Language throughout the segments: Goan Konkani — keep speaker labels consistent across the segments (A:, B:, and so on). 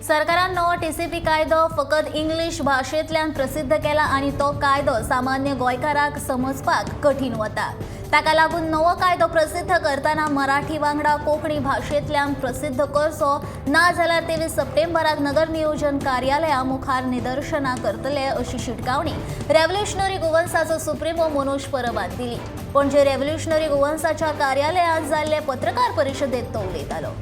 A: सरकारान नवो टीसीपी कायदो फकत इंग्लीश भाशेंतल्यान प्रसिद्ध केला आनी तो कायदो सामान्य गोंयकाराक समजपाक कठीण वता. ताका लागून नवो कायदो प्रसिद्ध करतना मराठी वांगडा कोंकणी भाशेंतल्यान प्रसिद्ध करचो, ना जाल्यार 23 सप्टेंबराक नगर नियोजन कार्यालया मुखार निदर्शनां करतले अशी शिटकावणी रेव्होल्युशनरी गोवन्साचो सुप्रिमो मनोज परबान दिली. पणजे रेव्होल्युशनरी गोवन्साच्या कार्यालयांत जाल्ले पत्रकार परिशदेंत तो उलयतालो.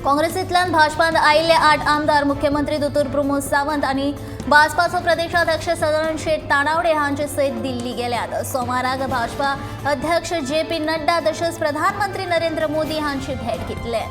A: काँग्रेसींतल्यान भाजपांत आयिल्ले 8 आमदार मुख्यमंत्री दोतोर प्रमोद सावंत आनी भाजपाचो प्रदेशाध्यक्ष सदानंद शेट तानावडे हांचे सयत दिल्ली गेल्यात. सोमाराक भाजपा अध्यक्ष जे.पी. नड्डा तशेंच प्रधानमंत्री नरेंद्र मोदी हांची भेट घेतले.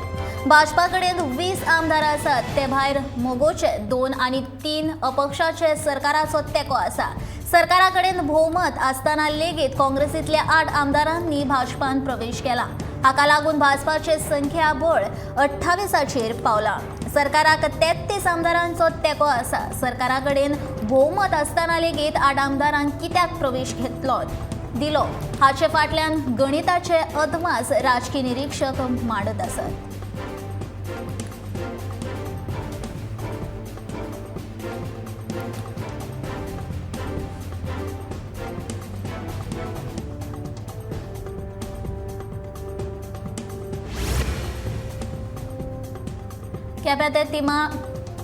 A: भाजपा कडेन 20 आमदार आसात, ते भायर मगोचे 2 आनी 3 अपक्षाचे सरकाराचो तेंको आसा. सरकारा कडेन भोवमत आसतना लेगीत काँग्रेसींतल्या 8 आमदारांनी भाजपान प्रवेश केला. हाका लागून भाजपाचे संख्या बळ 28चेर पावला. सरकाराक 33 आमदारांचो तेंको आसा. सरकारा कडेन भोवमत आसतना लेगीत 8 आमदारांक कित्याक प्रवेश घेतलो दिलो हाचे फाटल्यान गणिताचे अदमास राजकी निरीक्षक मांडत आसात. केप्यां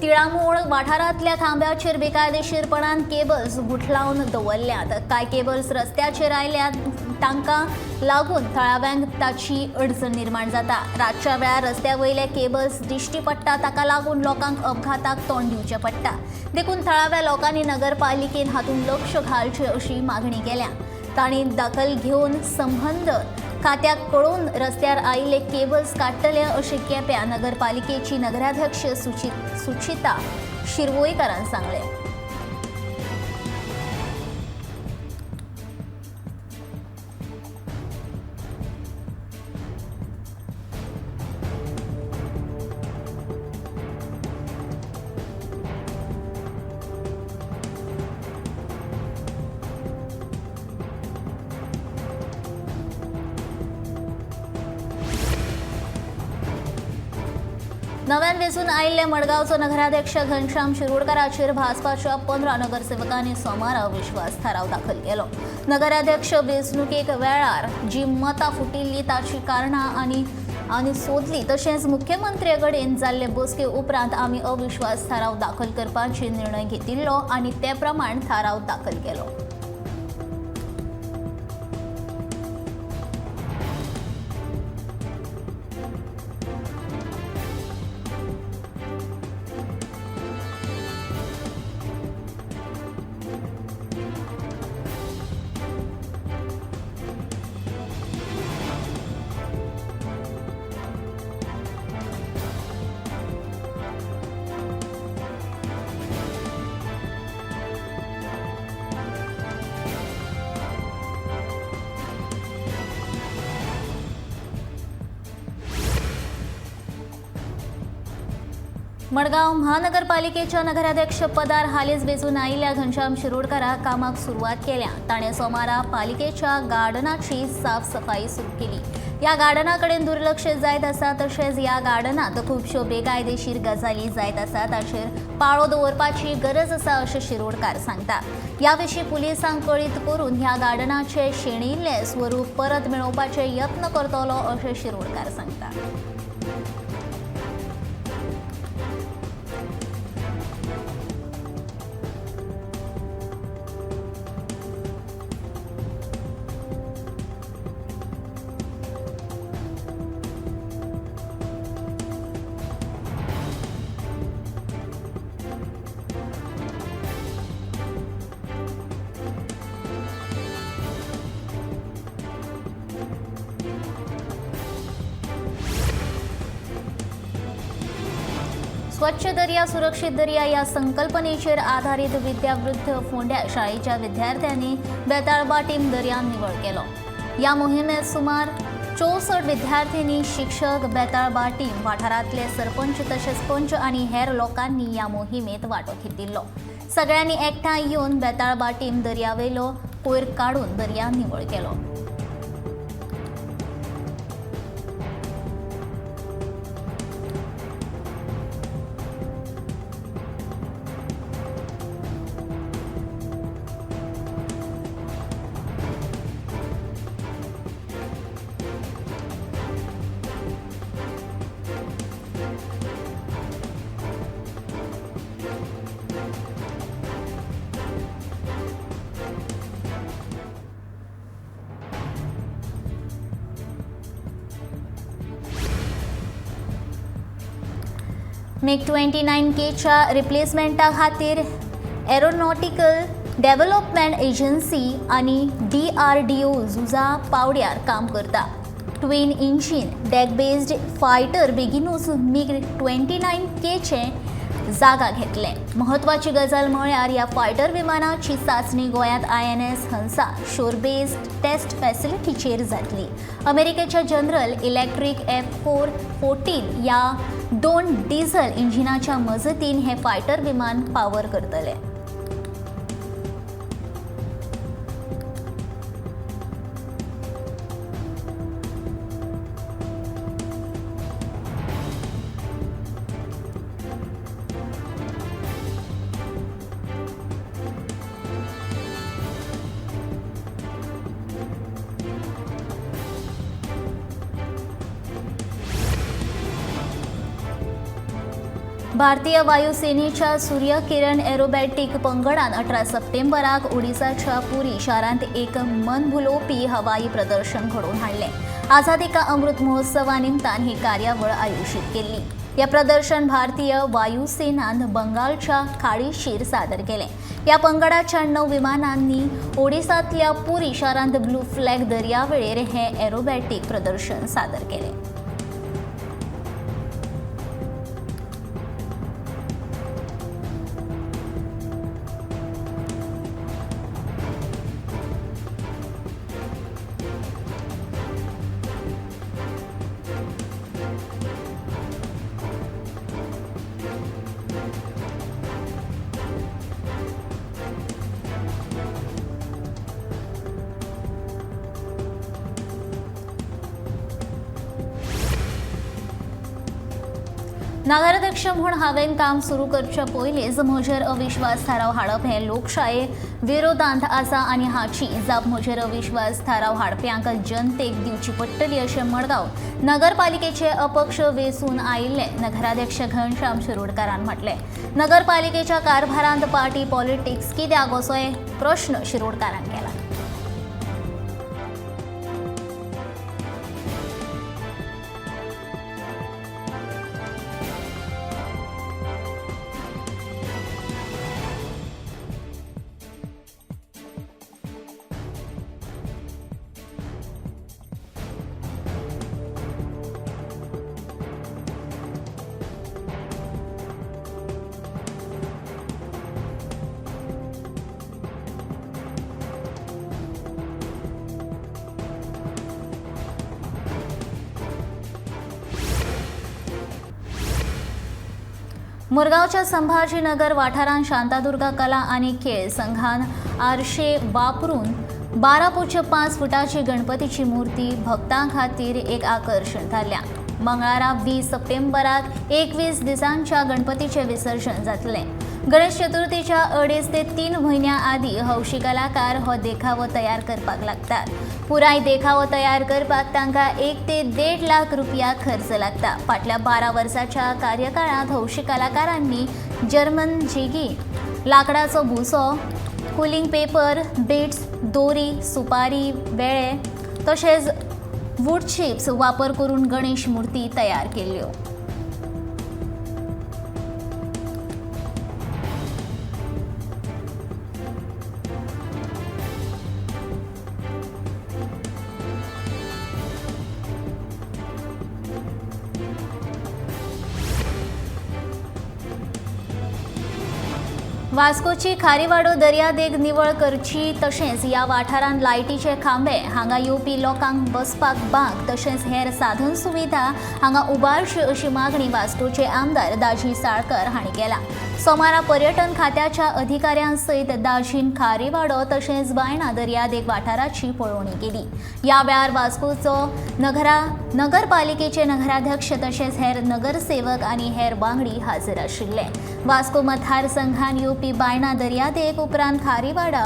A: तिळामूळ वाठारांतल्या खांब्याचेर बेकायदेशीरपणान केबल्स गुठलावन दवरल्यात. कांय केबल्स रस्त्याचेर आयल्यात, तांकां लागून थळाव्यांक ताची अडचण निर्माण जाता. रातच्या वेळार रस्त्या वयले केबल्स दिश्टी पडटा, ताका लागून लोकांक अपघाताक तोंड दिवचें पडटा. देखून थळाव्या लोकांनी नगरपालिकेन हातूंत लक्ष घालचें अशी मागणी केल्या. तांणी दखल घेवन संबंद खात्याक कळोवन रस्त्यार आयिल्ले केबल्स काडटले अशें केप्यां नगरपालिकेची नगराध्यक्ष सुचिता शिरवोयकारान सांगलें. नव्यान वेंचून आयिल्ले मडगांवचो नगराध्यक्ष घनश्याम शिरोडकाराचेर भाजपाच्या 15 नगरसेवकांनी सोमारा विश्वास थाराव दाखल केलो. नगराध्यक्ष वेंचणुकेक वेळार जी मतां फुटिल्ली ताची कारणां आनी सोदली, तशेंच मुख्यमंत्र्या कडेन जाल्ले बसके उपरांत आमी अविश्वास थाराव दाखल करपाचे निर्णय घेतिल्लो आनी ते प्रमाण थाराव दाखल केलो. मडगांव महानगरपालिकेच्या नगराध्यक्ष पदार हालींच वेंचून आयिल्ल्या घनश्याम शिरोडकाराक कामाक सुरवात केल्या. ताणें सोमारा पालिकेच्या गार्डनाची साफसफाई सुरू केली. ह्या गार्डना कडेन दुर्लक्ष जायत आसा, तशेंच ह्या गार्डनांत खुबश्यो बेकायदेशीर गजाली जायत आसा, ताचेर पाळो दवरपाची गरज आसा अशें शिरोडकार सांगता. ह्या विशीं पुलिसांक कळीत करून ह्या गार्डनाचें शेणिल्लें स्वरूप परत मेळोवपाचे यत्न करतलो अशें शिरोडकार सांगता. स्वच्छ दर्या सुरक्षित दर्या ह्या संकल्पनेचेर आधारित विद्यावृद्ध फोंड्या शाळेच्या विद्यार्थ्यांनी बेताळबाटीम दर्या निवळ केलो. ह्या मोहिमेत सुमार 64 विद्यार्थ्यांनी, शिक्षक, बेताळबाटीम वाठारांतले सरपंच तशेंच पंच आनी हेर लोकांनी ह्या मोहिमेत वांटो घेतिल्लो. सगळ्यांनी एकठांय येवन बेताळबाटीम दर्यावेलो कोयर काडून दर्या निवळ केलो. मिग 29Kच्या रिप्लेसमेंटा खातीर एरोनॉटिकल डेव्हलपमेंट एजन्सी आनी DRDO झुजा पावड्यार काम करता. Twin engine deck based fighter बेगिनूच मिग 29Kचे जागा घेतले. म्हत्वाची गजाल म्हळ्यार ह्या फायटर विमानाची चांचणी गोंयांत INS Hansa shore based test फॅसिलिटीचेर जातली. अमेरिकेच्या जनरल इलेक्ट्रीक F-414 ह्या 2 डिझल इंजिनाच्या मजतीन हे फायटर विमान पावर करतले. भारतीय वायुसेनेच्या सूर्यकिरण एरोबॅटीक पंगडान 18 सप्टेंबराक ओडिसाच्या पुरी शारांत एक मनभुलोवपी हवाई प्रदर्शन घडोवन हाडलें. आझादी का अमृत महोत्सवा निमतान ही कार्यावळ आयोजीत केल्ली. ह्या प्रदर्शन भारतीय वायुसेनान बंगालच्या खाडीशीर सादर केलें. ह्या पंगडाच्या 9 विमानांनी ओडिसांतल्या पुरी शारांत ब्लू फ्लॅग दर्यावेळेर हें एरोबॅटीक प्रदर्शन सादर केलें. नगराध्यक्ष म्हूण हांवें काम सुरू करचे पयलींच म्हजेर अविश्वास थाराव हाडप हें लोकशाये विरोधांत आसा आनी हाची जाप म्हजेर अविश्वास थाराव हाडप्यांक जनतेक दिवची पडटली अशें मडगांव नगरपालिकेचे अपक्ष वेंचून आयिल्ले नगराध्यक्ष घनश्याम शिरोडकारान म्हटलें. नगरपालिकेच्या कारभारांत पार्टी पॉलिटिक्स कित्याक असोय प्रश्न शिरोडकारान केला. मुरगांवच्या संभाजीनगर वाठारांत शांतादुर्गा कला आनी खेळ संघान आरशे वापरून 12.5 फुटाची गणपतीची मूर्ती भक्तां खातीर एक आकर्शण थारल्या. मंगळारा 20 सप्टेंबराक 21 दिसांच्या गणपतीचें विसर्जन जातलें. गणेश चतुर्थीच्या 2.5 ते 3 म्हयन्या आदीं हौशी कलाकार हो देखावो तयार करपाक लागतात. पुराय देखावो तयार करपाक तांकां 1 ते 1.5 लाख रुपया खर्च लागता. फाटल्या 12 वर्साच्या कार्यकाळांत हौशी कलाकारांनी जर्मन जिगी, लाकडाचो भुसो, कुलिंग पेपर, बिट्स, दोरी, सुपारी, वेळे तशेंच वूड चिप्स वापर करून गणेश मूर्ती तयार केल्ल्यो. वास्कोची खारीवाडो दर्यादेग निवळ करची तशेंच ह्या वाठारांत लायटीचे खांबे हांगा येवपी लोकांक बसपाक बांक तशेंच हेर साधन सुविधा हांगा उबारची अशी मागणी वास्कोचे आमदार दाजी साळकर हांणी केला। सोमारा पर्यटन खात्याच्या अधिकाऱ्यां सयत दाजीन खारीवाडो तशेंच बायणा दर्यादेग वाठाराची पळोवणी केली। ह्या वेळार वास्कोचो नगरपालिकेचे नगराध्यक्ष तशेंच हेर नगरसेवक आनी हेर वांगडी हाजीर आशिल्ले। वास्को मतदारसंघान येवपी बायणा दर्यादेग उपरांत खारीवाडा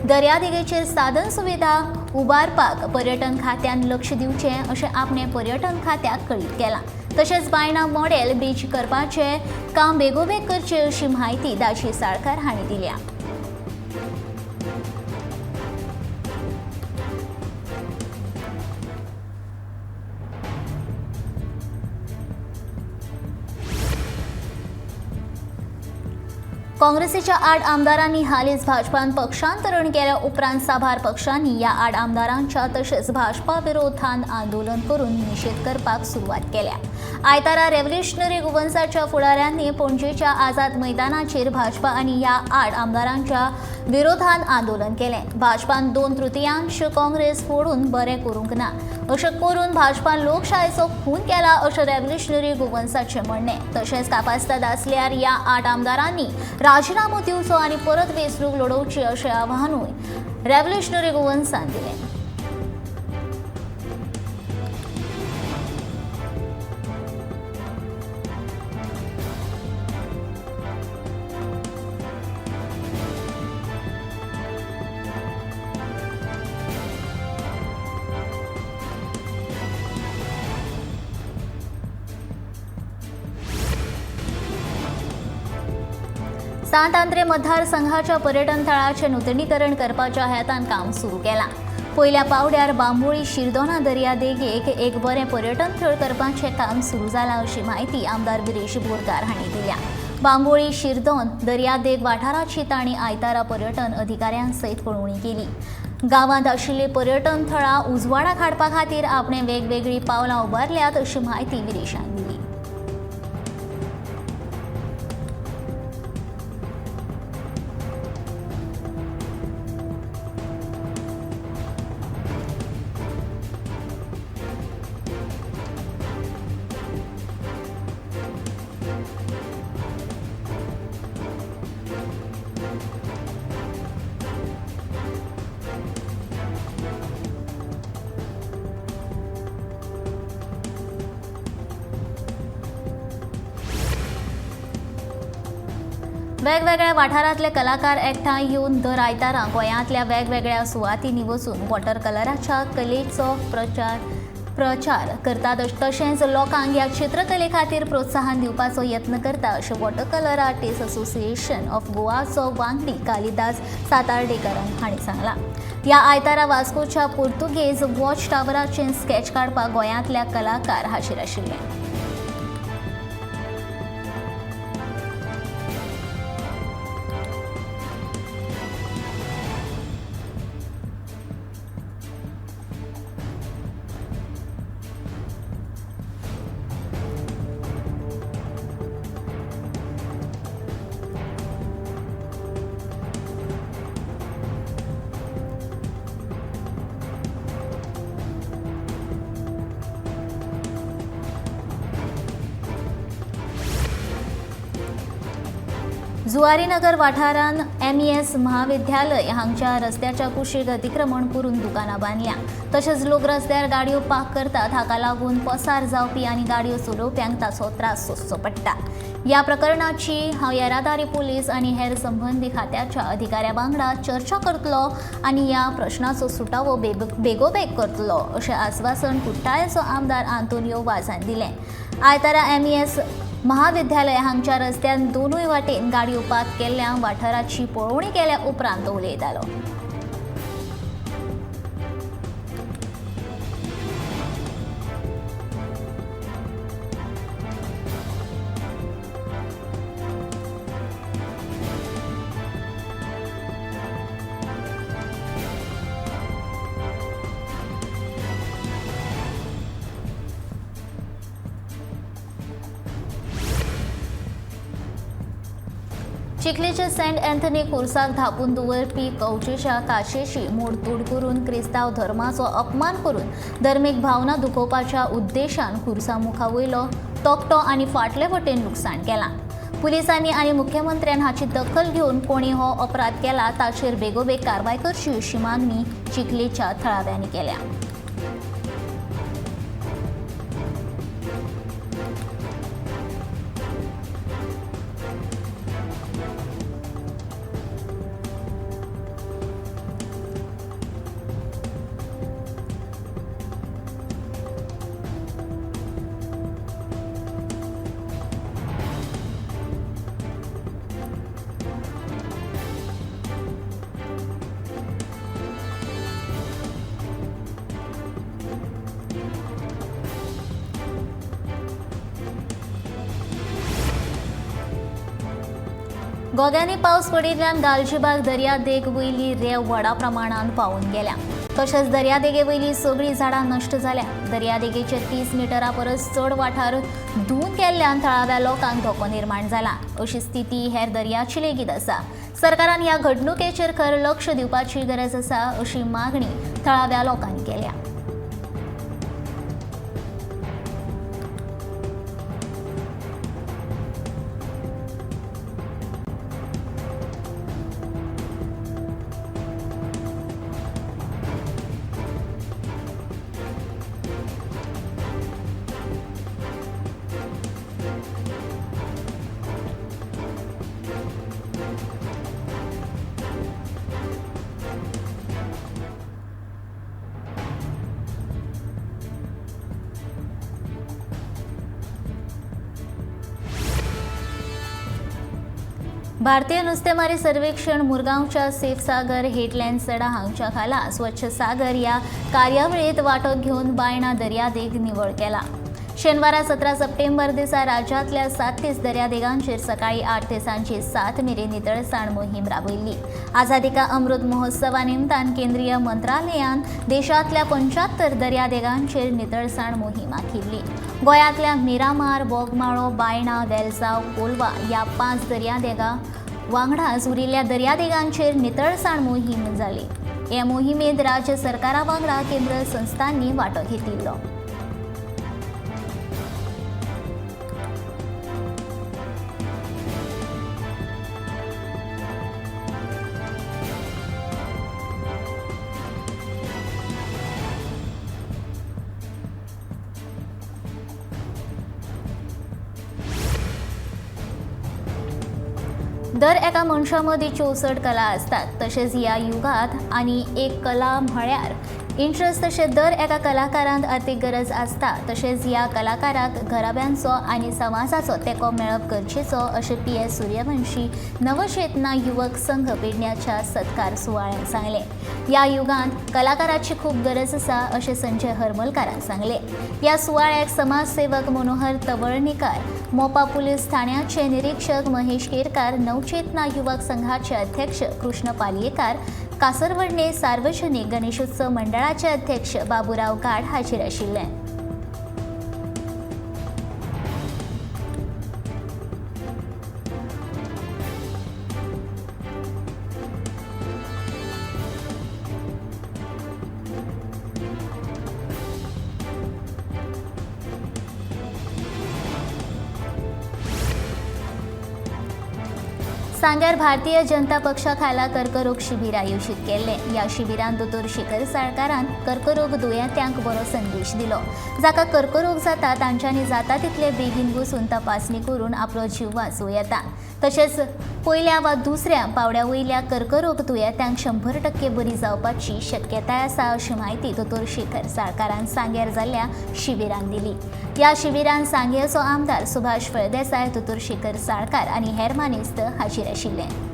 A: दर्यादेगेचेर साधन सुविधा उबारपाक पर्यटन खात्यान लक्ष दिवचें अशें आपणें पर्यटन खात्याक कळीत केलां। तशेंच बायणा मॉडेल बीच करपाचें काम बेगोबेग करचें अशी म्हायती दाजी साळकार हांणी दिल्या। काँग्रेसीच्या 8 आमदारांनी हालींच भाजपान पक्षांतरण केल्या उपरांत साबार पक्षांनी ह्या 8 आमदारांच्या तशेंच भाजपा विरोधान आंदोलन करून निशेध करपाक सुरवात केल्या। आयतारा रेव्होल्युशनरी गोवन्साच्या फुडाऱ्यांनी पणजेच्या आझाद मैदानाचेर भाजपा आनी ह्या 8 आमदारांच्या विरोधान आंदोलन केलें। भाजपान 2/3 काँग्रेस फोडून बरें करूंक ना अशें करून भाजपान लोकशायेचो खून केला अशें रेव्होल्युशनरी गोवन्साचें म्हणणें। तशेंच कापास्ताद आसल्यार ह्या 8 आमदारांनी राजीनामो दिवचो आनी परत वेंचणूक लडोवची अशें आवाहनूय रेव्होल्युशनरी गोवन्सान दिलें। सांत आंद्रे मतदारसंघाच्या पर्यटन थळाचें नुतनीकरण करपाच्या हेतान काम सुरू केलां। पयल्या पावड्यार बांबोळी शिरदोना दर्यादेगेक एक बरें पर्यटन थळ करपाचें काम सुरू जालां अशी म्हायती आमदार गिरीश बोरकार हांणी दिल्या। बांबोळी शिरदोन दर्यादेग वाठाराची तांणी आयतारा पर्यटन अधिकाऱ्यां सयत पळोवणी केली। गांवांत आशिल्लीं पर्यटन थळां उजवाडाक हाडपा खातीर आपणें वेगवेगळीं पावलां उबारल्यात अशी म्हायती गिरीशान दिली। वेगवेगळ्या वाठारांतले कलाकार एकठांय येवन दर आयतारा गोंयांतल्या वेगवेगळ्या सुवातींनी वचून वॉटर कलराच्या कलेचो प्रचार करतात तशेंच लोकांक ह्या चित्रकले खातीर प्रोत्साहन दिवपाचो यत्न करता अशें water colour artist association of गोवाचो वांगडी कालिदास सातार्डेकर हांणी सांगलां। ह्या आयतारा वास्कोच्या पुर्तुगेज वॉच टावराचें स्केच काडपाक गोंयांतल्या कलाकार हाजीर आशिल्ले। जुवारीनगर वाठारान MES महाविद्यालय हांगच्या रस्त्याच्या कुशीक अतिक्रमण करून दुकानां बांदल्या। तशेंच लोक रस्त्यार गाडयो पार्क करतात, हाका लागून पसार जावपी आनी गाडयो चलोवप्यांक ताचो त्रास सोंसचो पडटा। ह्या प्रकरणाची हांव येरादारी पुलीस आनी हेर संबंदी खात्याच्या अधिकाऱ्या वांगडा चर्चा करतलो आनी ह्या प्रश्नाचो सुटावो बेगोबेग करतलो अशें आस्वासन कुट्टाळेचो आमदार आंतोनियो वाझान दिलें। आयतारा MES महाविद्यालय हांगच्या रस्त्यान दोनूय वाटेन गाडयो पार्क केल्ल्या वाठाराची पळोवणी केल्या उपरांत उलयतालो। चिखलीचे सेंट अँथनी खुर्साक धापून दवरपी कवचेच्या काशेची मोडतोड करून क्रिस्तांव धर्माचो अपमान करून धर्मीक भावना दुखोवपाच्या उद्देशान खुर्सा मुखा वयलो तकटो आनी फाटले वटेन लुकसाण केलां. पुलिसांनी आनी मुख्यमंत्र्यान हाची दखल घेवन कोणी हो अपराध केला ताचेर बेगोबेग कारवाय करची अशी मागणी चिखलेच्या थळाव्यांनी केल्या. गोग्यांनी पावस पडिल्ल्यान गालजीबाग दर्यादेग वयली रेंव व्हडा प्रमाणान पावून गेल्या. तशेंच दर्यादेगे वयली सगळीं झाडां नश्ट जाल्या. दर्यादेगेचे 30 मिटरा परस चड वाठार धुवून गेल्ल्यान थळाव्या लोकांक धोको निर्माण जाला. अशी स्थिती हेर दर्याची लेगीत आसा. सरकारान ह्या घडणुकेचेर खर लक्ष दिवपाची गरज आसा अशी मागणी थळाव्या लोकांनी केल्या. भारतीय नुस्तेमारी सर्वेक्षण मुरगांवच्या सेफ सागर हेडलँड सडा हांगच्या खाला स्वच्छ सागर ह्या कार्यावळीत वांटो घेवन बायणा दर्यादेग निवळ केला. शेनवारा 17 सप्टेंबर दिसा राज्यांतल्या 37 दर्यादेगांचेर सकाळी 8 ते सांजे 7 मेरेन नितळसाण मोहीम राबयल्ली. आझादी का अमृत महोत्सवा निमतान केंद्रीय मंत्रालयान देशांतल्या 75 दर्यादेगांचेर नितळसाण मोहीम आखिल्ली. गोंयांतल्या मिरामार, बोगमाळो, बायणा, वेलसांव, कोलवा ह्या 5 दर्यादेगां वांगडाच उरिल्ल्या दर्यादेगांचेर नितळसाण मोहीम जाली. हे मोहिमेंत राज्य सरकारा वांगडा केंद्र संस्थांनी वांटो घेतिल्लो. दर एका मनशा मदीं 64 कला आसतात. तशेंच ह्या युगांत आनी एक कला म्हळ्यार इंट्रस्ट. तशें दर एका कलाकारांत अर्थीक गरज आसता. तशेंच ह्या कलाकाराक घराब्यांचो आनी समाजाचो तेंको मेळप गरजेचो अशें PS Suryavanshi नवचेतना युवक संघ पेडण्याच्या सत्कार सुवाळ्यान सांगलें. ह्या युगांत कलाकाराची खूब गरज आसा अशें संजय हरमलकारान सांगलें. ह्या सुवाळ्याक समाजसेवक मनोहर तवळणीकार, मोपा पुलीस ठाण्याचे निरीक्षक महेश केरकार, नवचेतना युवक संघाचे अध्यक्ष कृष्ण पालयेकार, कासरवर्णे सार्वजनिक गणेशोत्सव मंडळाचे अध्यक्ष बाबूराव गाड हाजीर आशिल्ले. सांग्यार भारतीय जनता पक्षा खाला कर्करोग शिबीर आयोजीत केल्लें. ह्या शिबिरांत दोतोर शेखर साळकारान कर्करोग दुयेंत्यांक बरो संदेश दिलो. जाका कर्करोग जाता तांच्यांनी जाता तितले बेगीन वचून तपासणी करून आपलो जीव वाचोवं येता. तशेंच पयल्या वा दुसऱ्या पावड्या वयल्या कर्करोग दुयेंत्यांक 100% बरी जावपाची शक्यताय आसा अशी म्हायती दोतोर शेखर साळकारान सांग्यार जाल्ल्या शिबिरान दिली. ह्या शिबिरान सांगेचो आमदार सुभाष फळदेसाय, दोतोर शेखर साळकार आनी हेर मानेस्त हाजीर आशिल्ले.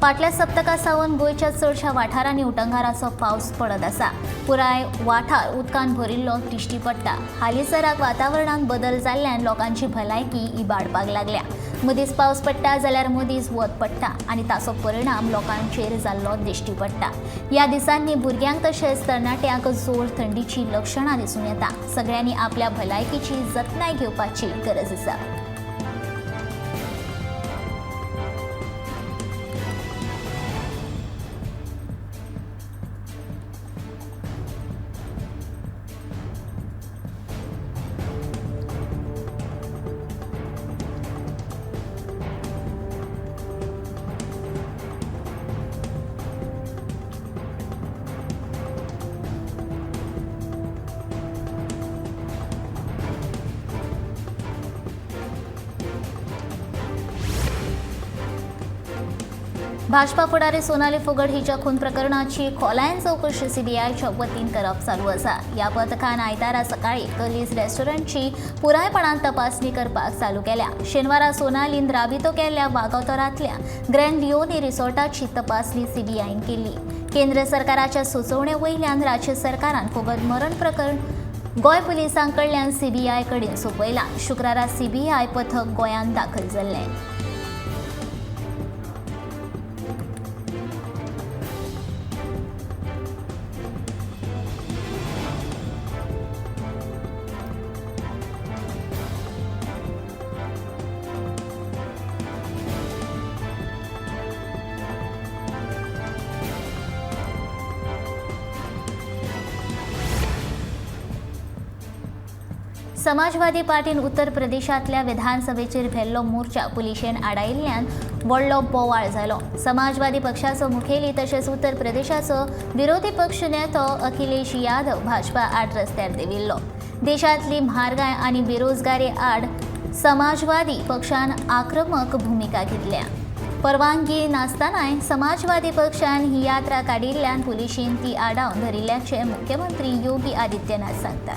A: फाटल्या सप्तका सावन गोंयच्या चडशा वाठारांनी उटंगाराचो पावस पडत आसा. पुराय वाठार उदकान भरिल्लो दिश्टी पडटा. हालींसराक वातावरणांत बदल जाल्ल्यान लोकांची भलायकी इबाडपाक लागल्या. मदींच पावस पडटा जाल्यार मदींच वत पडटा आनी ताचो परिणाम लोकांचेर जाल्लो दिश्टी पडटा. ह्या दिसांनी भुरग्यांक तशेंच तरणाट्यांक जोर थंडीची लक्षणां दिसून येता. सगळ्यांनी आपल्या भलायकीची जतनाय घेवपाची गरज आसा. भाजपा फुडारी सोनाली फोगट हिच्या खून प्रकरणाची खोलायेन चवकशी सीबीआयच्या वतीन करप चालू आसा. ह्या पथकान आयतारा सकाळी कलीज रेस्टॉरंटची पुरायपणान तपासणी करपाक चालू केल्या. शेनवारा सोनालीन राबितो केल्ल्या वागातोरांतल्या ग्रँड लिओनी रिसॉर्टाची तपासणी सीबीआयन केली. केंद्र सरकाराच्या सुचोवणे वयल्यान राज्य सरकारान फोगट मरण प्रकरण गोंय पुलिसां कडल्यान सीबीआय कडेन सोंपयलां. शुक्रारा सीबीआय पथक गोंयांत दाखल जाल्लें. समाजवादी पार्टीन उत्तर प्रदेशांतल्या विधानसभेचेर व्हेल्लो मोर्चा पुलिशेन आडायिल्ल्यान व्हडलो बोवाळ जालो. समाजवादी पक्षाचो मुखेली तशेंच उत्तर प्रदेशाचो विरोधी पक्ष नेतो अखिलेश यादव भाजपा आड रस्त्यार देंविल्लो. देशांतली म्हारगाय आनी बेरोजगारी आड समाजवादी पक्षान आक्रमक भुमिका घेतल्या. परवानगी नासतनाय समाजवादी पक्षान ही यात्रा काडिल्ल्यान पुलिशेन ती आडावन धरिल्ल्याचें मुख्यमंत्री योगी आदित्यनाथ सांगता.